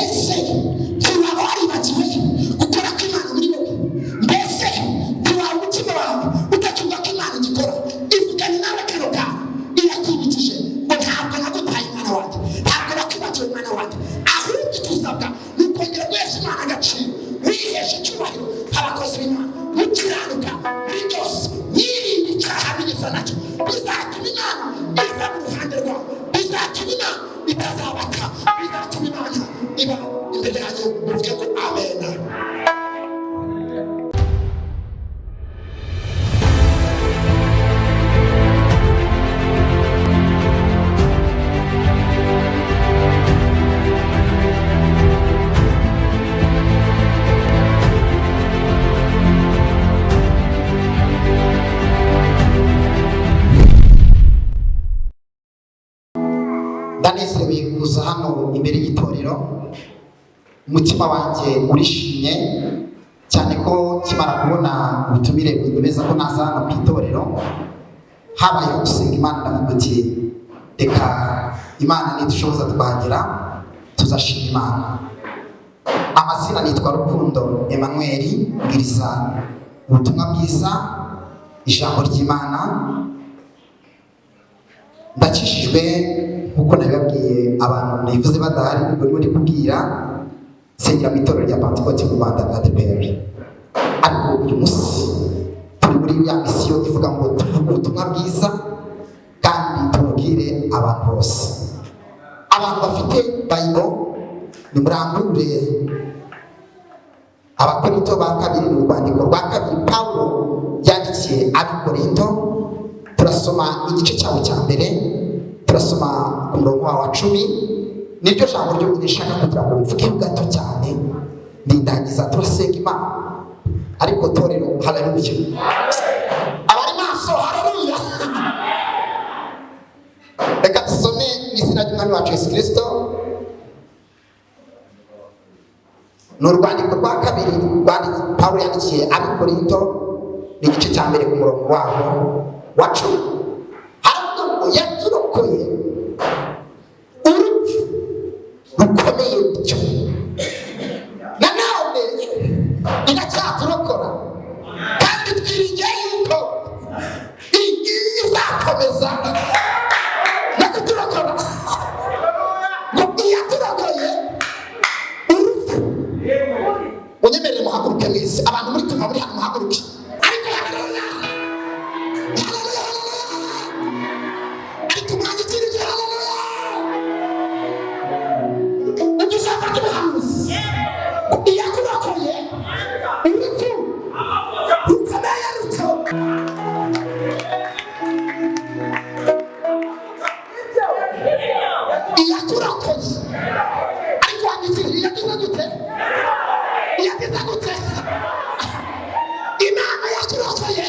Mbese ntiwaba waribagiwe gukora kw'Imana muri wowe? Mbese ntiwaba umutima wawe utacyumva ko Imana igikora? Ivuganye nawe kano kantu, irakwibukije ngo ntabwo nagutaye, mwana wanjye, ntabwo nakwibagiwe, mwana wanjye. Ahubwo icyo usabwa ni ukongera guhesha Imana agaciro, wihesha icyubahiro nk'abakozi b'Imana, mukiranuka muri byose, mwirinda icyaha n'igisa nacyo. Bizatuma Imana iza mu ruhande rwawe, bizatuma Imana itazabaka, bizatuma Imana iba imbere yanyu. Muvuge ngo amen. Ndanezerewe kuza hano imbere y'itorero. Umutima wanjye urishimye cyane ko kimara kubona ubutumire bunyemeza ko naza hano ku itorero, habayeho gusenga Imana. Ndavuga uti reka Imana nidushoboza tukahagera, tuzashima Imana. Amazina nitwa Rukundo Emmanuel, mbwiriza ubutumwa bwiza, ijambo ry'Imana. Ndakishijwe nk'uko nabibabwiye abantu nabivuze badahari, ubwo nibo ndi kubwira. Nsengera mu itorero rya Pantekote mu Rwanda, ADEPR. Ariko uyu munsi turi muri ya misiyo ivuga ngo tuvuge ubutumwa bwiza kandi tububwire abantu bose. Abantu bafite Bible, nimurambure Abakorinto ba Kabiri. Ni urwandiko rwa kabiri Pawulo yandikiye Abikorinto. Turasoma igice cyawo cya mbere, turasoma ku murongo wawo wa 10. Niryo jambo ryonyine nshaka kugira ngo mvugeho gato cyane, ndindangiza turasenga Imana. Ariko torero, haleluya! Abari maso, haleluya! Reka dusome mu izina ry'Umwami wacu Yesu Kirisito. Ni urwandiko rwa kabiri Pawulo yandikiye Abikorinto, ni igice cya mbere ku murongo waho wa 10. Haravuga ngo yaturokoye urupfu rukomeye rutyo, nanone iracyaturokora, kandi twiringiye yuko izakomeza no kuturokora. Ngo iyaturokoye urupfu. Unyemerere muhaguruke mwese, abantu muri kumva muri hano, muhaguruke. Ariko haleluya, haleluya, haleluya! Ariko mwanyikirije, haleluya! Iryo jambo ry'ubuhanuzi, iyakurokoye urupfu rukomeye rutyo. Iyakurokoye, ariko wanyikirije, iyagize gute? Iyagize gute? Imana yakurokoye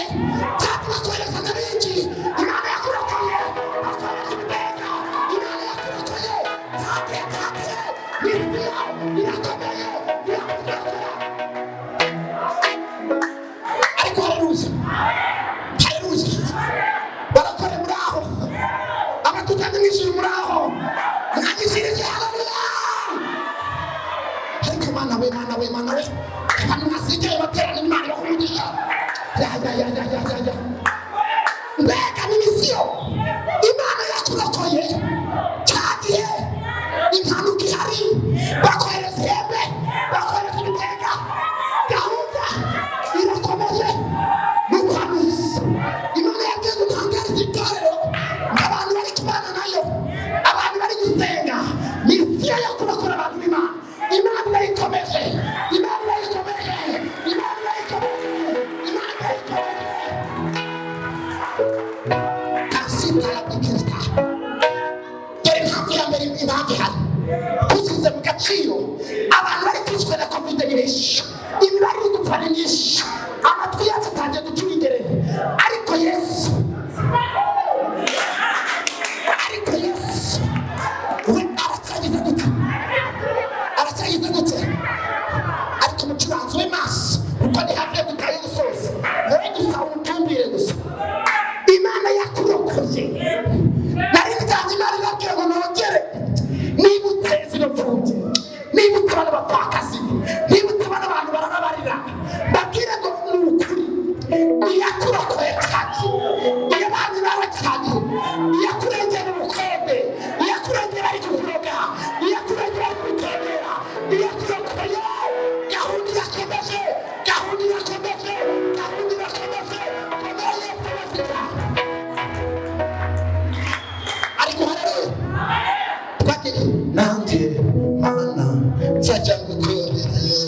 cyangwa bakohereza n'abinji. Imana yakurokoye, bakohereza ibitega. Imana yakurokoye kandi yatanze misiyo irakomeye, irakurokora. Ariko haleluya, haleluya! Barakore muri aho, abatujyanye mu ijuru muri aho, mwanyikirije, haleluya! Ariko Mana we, Mana we, Mana we, abantu mwasengeye baterana, Imana ibaha umugisha. Ya ya ya ya ya ya ya! Mbega ni misiyo! Imana yakurokoye cya gihe impanuka ihari, bakohereza ihembe, bakohereza ibitega. Gahunda irakomeje ni ubuhanuzi. Imana yabwiye gutangariza itorero ngo abantu bari kubana nayo, abantu bari gusenga, misiyo yo kurokora abantu b'Imana, Imana irayikomeje, Imana irayikomeje, Imana irayikomeje, Imana irayikomeje. Kasita dore impamvu ya mbere, impamvu ihari dushyize mu gaciro, abantu bari kwicwa na COVID ni benshi, imibare iri gupfa ni myinshi, amatwi yacu atangiye gucura ingerere. Ariko Yesu, ariko Yesu we aracyagize gute? Aracyagize gute? Ariko umucuranzi we maso, kuko ni hafi yo gutaha gusoza, wowe gusa umutumbire gusa. Imana yakurokoye. Nari ntanze, Imana irabwira ngo nongere nibutse zino mfubyi, nibutse. bapfakazi, nibutse bano bantu bararabarira, mbabwire ngo ni ukuri, iyakurokoye cyane, iyabanye nawe cyane, iyakurengera mu bukombe, iyakurengera ari kukuroga, iyakurengera ari kugutembera, iyakurokoye, gahunda irakomeje, gahunda irakomeje, gahunda irakomeje, komera Yesu abazima. Ariko haleluya, twagiye nanjye Mana nzajya gukorerayo,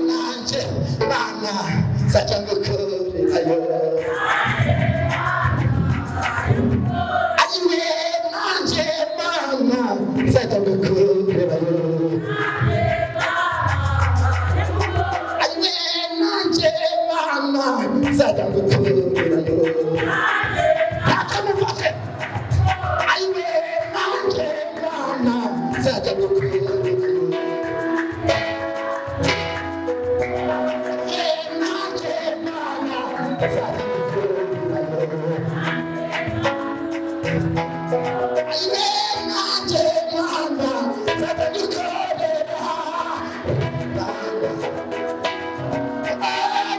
nanjye Mana nzajya gukorerayo, ayiwe nanjye Mana nzajya gukorerayo, ayiwe nanjye Mana nzajya gukorerayo. Ntacyo mufashe, ayiwe nanjye Mana nzajya gukorerayo, nanjye Mana nzajya gukorerayo, ayiwe nanjye Mana nzajya gukorera Mana.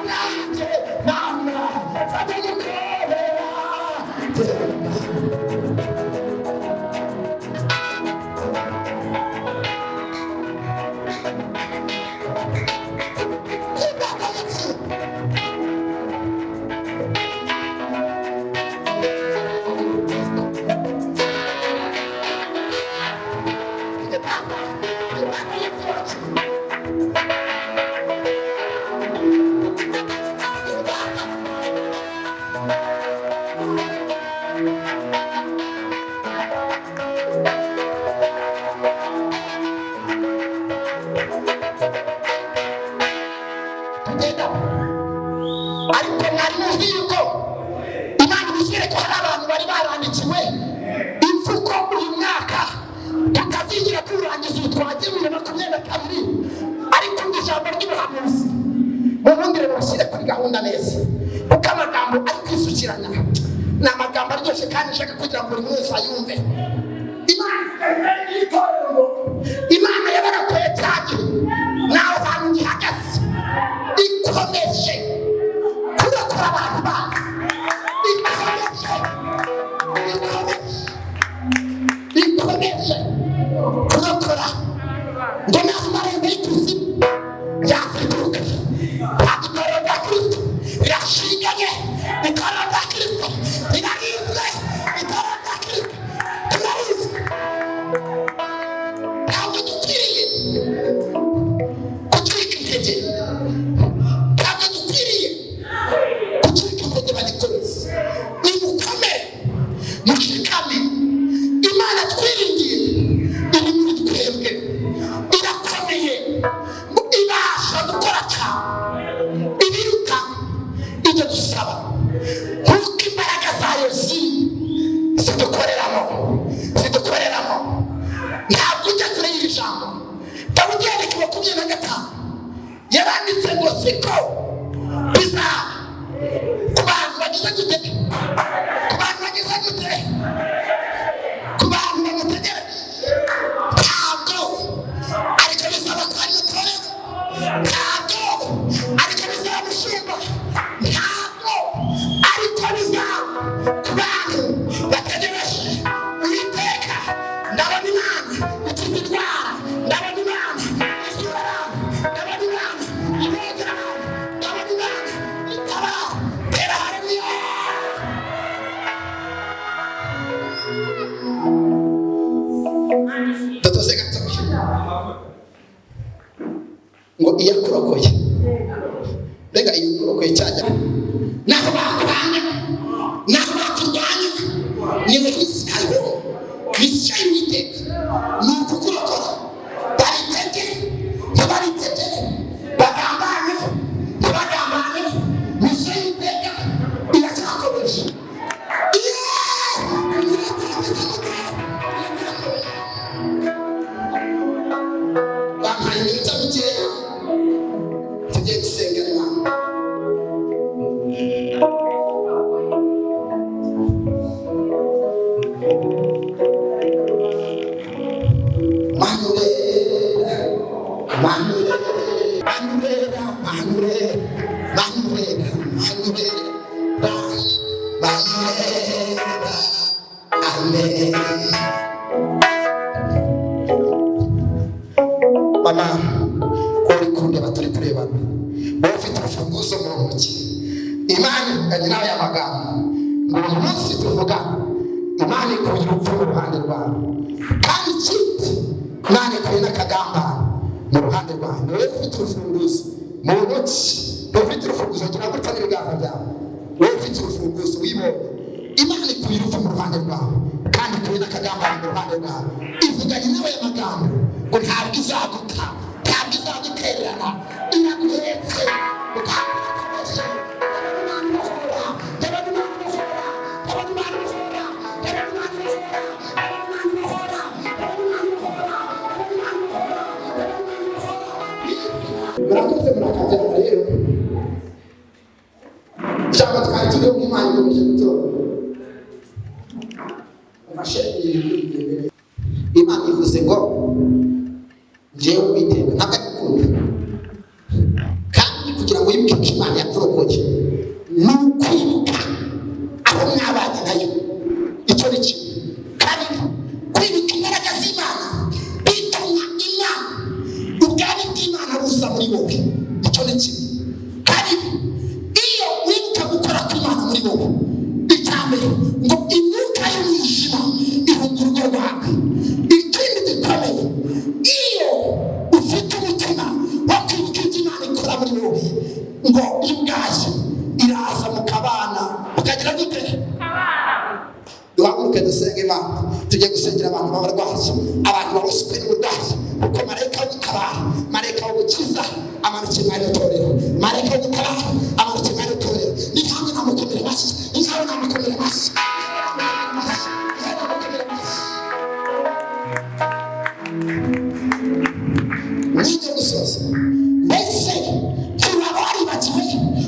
Nanjye Mana nzajya gukorera. Imana yacu. Imana yacu. Tugenda, ariko mwari muzi yuko Imana ibishyire ko hari abantu bari barandikiwe impfuko uyu mwaka tutazigira tuwurangiza, uyu twagiye 2022. Ariko ngo ijambo ry'ubuhanuzi mubundire mubashyire kuri gahunda neza, kuko amagambo ari kwisukiranya ni amagambo aryoshye kandi nshaka kugira ngo buri muntu wese ayumve. Imana y'itorero ngo Imana yabarakoye cyane, naho hantu gihagaze ikomeje kurokora abantu bayo, ikomeje, ikomeje, ikomeje kurokora, ngo naho amarembo y'ikuzimu yafunguka, ntabwo itorero rya Kristo rirashinganye, itorero rya Kristo rirarinzwe, itorero rya Kristo turarinzwe. Ntabwo dukwiriye gucika intege, ntabwo dukwiriye gucika intege. Bagikomeza, nimukomere, mushikame. Imana twiringiye iri muri twebwe, irakomeye, ngo ibasha gukora cyane ibiruta ibyo dusaba, kuko imbaraga zayo ziri zidukoreramo, zidukoreramo. Ntabwo ujya kure y'iri jambo. Dawidi yandika 25, yaranditse ngo siko bizaba ku bantu bagize gute, ku bantu bagize gute, ku bantu bamutegereje. Ntabwo ariko bizaba kwa rino torero, ntabwo ariko bizaba mushumba, ntabwo ariko bizaba ku bantu bategereje Uwiteka. Ndabona Imana ikiza indwara, ndabona Imana isura abantu, ndabona Imana irengera abantu, ndabona Imana itabara. Tera haleluya. Datoze gatoya ngo iyo akurokoye, mbega iyo ukurokoye cyajya naho bakuranga, naho bakurwanya, niwe hariho misiyo y'Uwiteka ni ukukurokora. Baritege ntibaritege, bagambane ntibagambane, misiyo y'Uwiteka iracyakomeje. Bampaye iminota mikeya, tugiye gusenga Imana. Mama, ko uri kundeba, turi kurebana, wowe ufite urufunguzo mu ntoki, Imana ivuganye nawe aya magambo ngo uyu munsi tuvuga, Imana ikuye urupfu mu ruhande rwawe, kandi ikindi, Imana ikuye n'akagambane mu ruhande rwawe. Ni wowe ufite urufunguzo mu ntoki, wowe ufite urufunguzo, gira gutya n'ibiganza byawe. Wowe ufite urufunguzo wibonye, Imana ikuye urupfu mu ruhande rwawe, kandi ikuye n'akagambane mu ruhande rwawe. Ivuganye nawe aya magambo ngo ntabwo izaguta, ntabwo izagutererana, iraguhetse. Ukabona Imana ibohora, ndabona Imana ibohora, ndabona Imana ibohora, ndabona Imana ibohora, ndabona Imana ibohora, ndabona Imana ibohora, ndabona Imana ibohora, ndabona Imana ibohora. Murakoze, murakabyara. Rero ijambo twari turiho ngo Imana ikomeje gutora, ufashe iyi. Imana ivuze ngo njyewe Uwiteka ntabwo ari gukunda, kandi kugira ngo wibuke ko Imana yakurokoye ni ukwibuka aho mwabanye nayo. Icyo ni kimwe. Kabiri, kwibuka imbaraga z'Imana bituma Imana, ubwami bw'Imana buza muri wowe. Icyo ni kimwe. Kabiri, iyo wibuka gukora kw'Imana muri wowe, icya mbere ngo imyuka y'umwijima ihunga urugo rwawe. Ikindi gikomeye, iyo ufite umutima wo kwibuka ibyo Imana ikora muri wowe, ngo ubwayo iraza mukabana, mukagira gute? Duhaguruke dusenge Imana. Tujye gusengera abantu b'abarwayi, abantu baboshywe n'uburwayi, kuko marayika w'ugutabara, marayika w'ugukiza amanukiye muri iri torero, marayika w'ugutabara amanukiye muri iri torero. Ni nkawe namukomera amashyi, ni nkawe namukomera amashyi, ni nkawe namukomera amashyi. Mwige gusoza. Mbese ntiwaba waribagiwe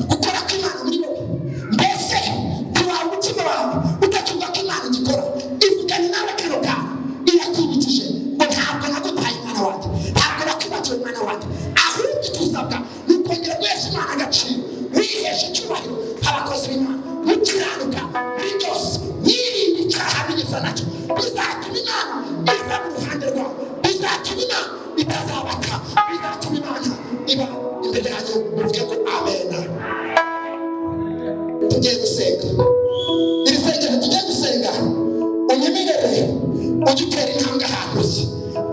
gukora kw'Imana muri wowe? Mbese ntiwaba umutima wawe utacyumva ko Imana igikora? Ivuganye nawe kano kantu, irakwibukije ngo ntabwo nagutaye, mwana wanjye, ntabwo nakwibagiwe, mwana wanjye. Ahubwo icyo usabwa ni ukongera guhesha Imana agaciro, wihesha icyubahiro nk'abakozi b'Imana, mukiranuka muri byose, mwirinde icyaha n'igisa nacyo. Bizatuma Imana iza mu ruhande rwawe, bizatuma Imana itazabaka, bizatuma Imana iba imbere yanyu. Muvuge ngo amen. Tugiye gusenga. Iri sengero tugiye gusenga, unyemerere ujye utera intambwe ahantu uzi,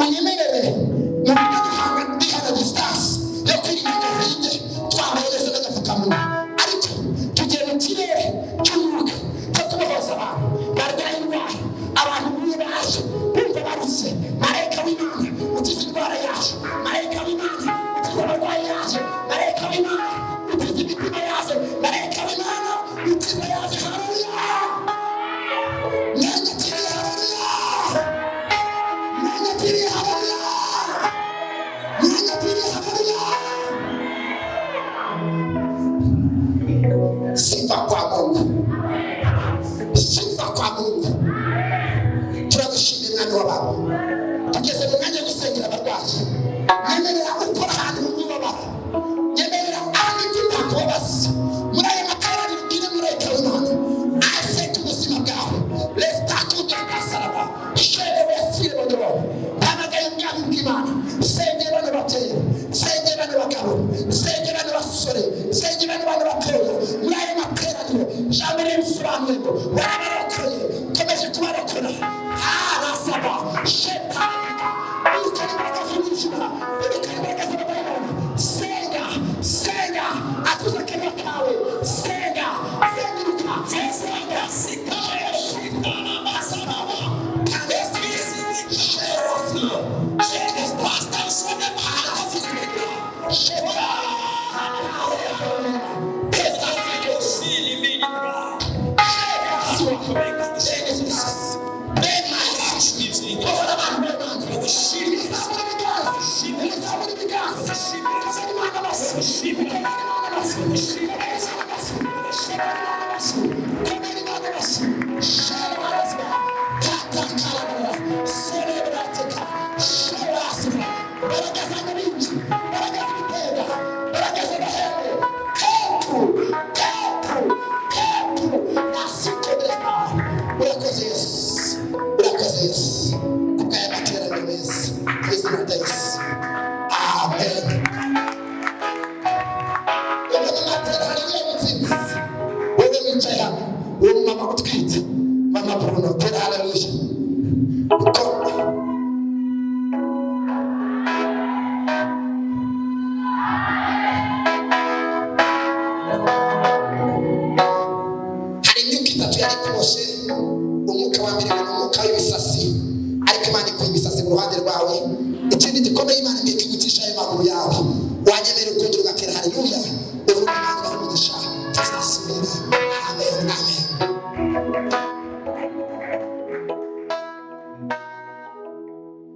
unyemerere mu buryo duhanga duhana distance yo kwirinda COVID, twambaye neza n'agapfukamunwa, ariko tugiye mu kirere cy'umwuka cyo kubohoza abantu barwaye indwara, abantu bumwe baje bumva barushye. Marayika w'Imana ukiza indwara yaje, marayika w'Imana ukiza abarwayi yaje, marayika w'Imana ukiza imitima yaje, marayika w'Imana ukiza yaje. Haleluya! Mwanyakiriye? Haleluya! Mwanyakiriye? Haleluya! Mwanyakiriye? Haleluya! Sifa kwa Mungu, sifa kwa Mungu. Turagushimira, Mwami w'abantu. Tugeze mu mwanya wo gusengera abarwayi. Nyemerera ukora ahantu mu mubabaro, nyemerera ahandi ntakubabaza muri aya materaniro, ubwire marayika w'Imana aseka ubuzima bwawe. Resitakuta kasaraba shere wesire bagabo, mpamagaye ubwami bw'Imana. Sengera bano babyeyi, sengera bano bagabo, sengera bano basore, sengera bano bana batoya muri aya materaniro. Ijambo ribisobanuye ngo warabarokoye, ukomeje kubarokora. Arasaba shetani, birukana imbaraga z'umwijima, birukana imbaraga z'abadayimoni. Senga, senga, atuza akanwa kawe, senga, senguruka, senga. Urakoze Yesu kubw'aya materaniro meza, mu izina rya Yesu, amen. Ubona natera haleluya mutsinzi. Wowe wicaye hano, uwo mama utwite, mama Bruno, tera haleluya, kuko hari imyuka itatu yari ikuboshye. Umwuka wa mbere ni umwuka w'ibisasi, ariko Imana ikuye ibisasi mu ruhande rwawe. Ikindi gikomeye, Imana igiye kwihutisha ayo maguru yawe. Wanyemerera ukongera ugatera haleluya?